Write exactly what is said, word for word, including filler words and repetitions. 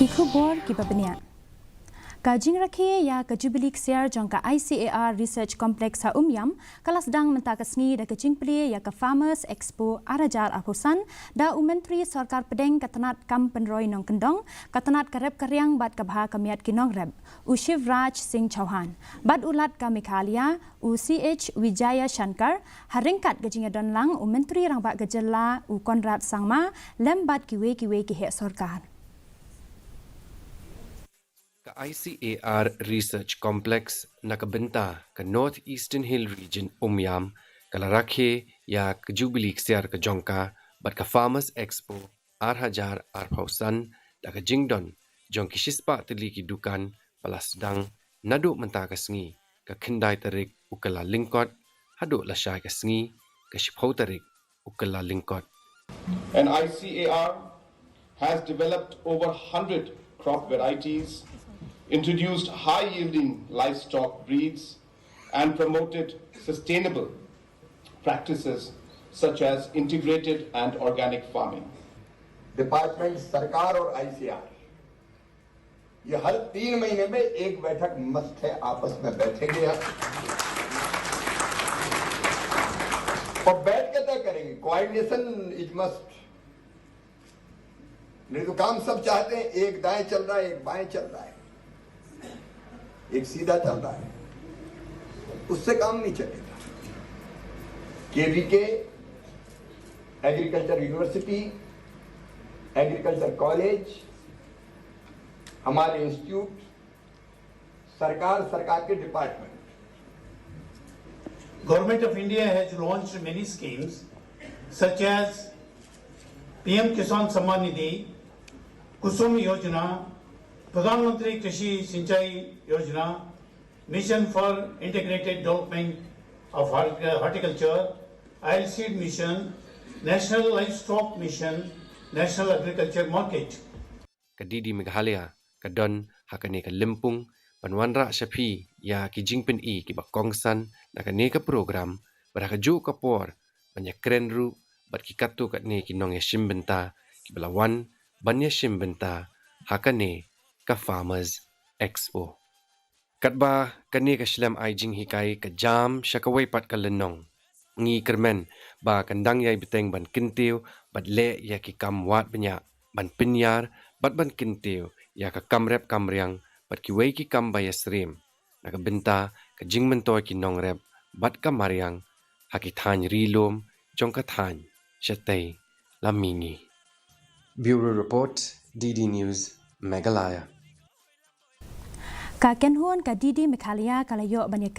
Ki khubor kiba bniah. Ka jingrakhe ïa ka Jubilee Ksiar jong ka I C A R Research Complex ha Umiam ka la sdang mynta ka sngi da ka jingplie ïa ka Farmers Expo ar hajar arphew san da u Myntri Sorkar Pdeng ka tnat kam pynroi nongkyndong, ka tnat ka rep ka riang bad ka bha ka miat ki nongrep, u Shivraj Singh Chauhan, bad u Lat ka Meghalaya, u C H Vijayashankar, ha ryngkat ka jingïadon lang u Myntri Rangbah ka Jylla, u Conrad Sangma, lem bad kiwei kiwei ki heh sorkar. Ka I C A R Research Complex na ka bynta ka North Eastern Hill Region Umiam ka la rakhe ïa ka Jubilee Ksiar ka jong ka bad ka Farmers Expo ar hajar arphew san da ka jingdon jong ki shispah tylli ki dukan ba la sdang naduh mynta ka sngi ka khyndai tarik u Kyllalyngkot haduh lashai ka sngi ka shiphew tarik u Kyllalyngkot. And I C A R has developed over hundred crop varieties, introduced high-yielding livestock breeds, and promoted sustainable practices such as integrated and organic farming. डिपार्टमेंट, सरकार और आईसीएआर, ये हर तीन महीने में एक बैठक मस्ट है, आपस में बैठेंगे हम और बैठ के तय करेंगे। कोऑर्डिनेशन इज मस्ट। नहीं तो काम सब चाहते हैं, एक दाएं चल रहा है, एक बाएं चल रहा है, एक सीधा चल रहा है, उससे काम नहीं चलेगा। केवीके, एग्रीकल्चर यूनिवर्सिटी, एग्रीकल्चर कॉलेज, हमारे इंस्टीट्यूट, सरकार, सरकार के डिपार्टमेंट। Government of India has launched many schemes such as P M Kisan Samman Nidhi, Kusum Yojana, Pradhan Mantri Krishi Sinchai Yojana, Mission for Integrated Development of Hort-, Horticulture, Oilseed Mission, National Livestock Mission, National Agriculture Market. Ka D D Meghalaya ka don ha kane ka lympung ban wanrah sha phi ïa ki jingpyni kiba kongsan na kane ka program, bad ha kajuh ka por ban ïakren ruh bad ki katto katne ki nongïashim bynta kiba la wan ban ïashim bynta ha kane ka Farmers Expo. Katba kane ka shlem ai jinghikai ka jam sha kawei pat ka lynnong, ngi kyrmen ba kan dang ïai bteng ban kyntiew bad leh ïa ki kam wad bniah ban pynïar bad ban kyntiew ïa ka kam rep kam riang bad kiwei ki kam ba ïasyriem na ka bynta ka jingmyntoi ki nongrep bad ka mariang ha ki thaiñ ri lum jong ka thaiñ shatei la mihngi. Bureau Report, D D News, Meghalaya. Ka kynhun ka D D Meghalaya ka la ïoh ban ïa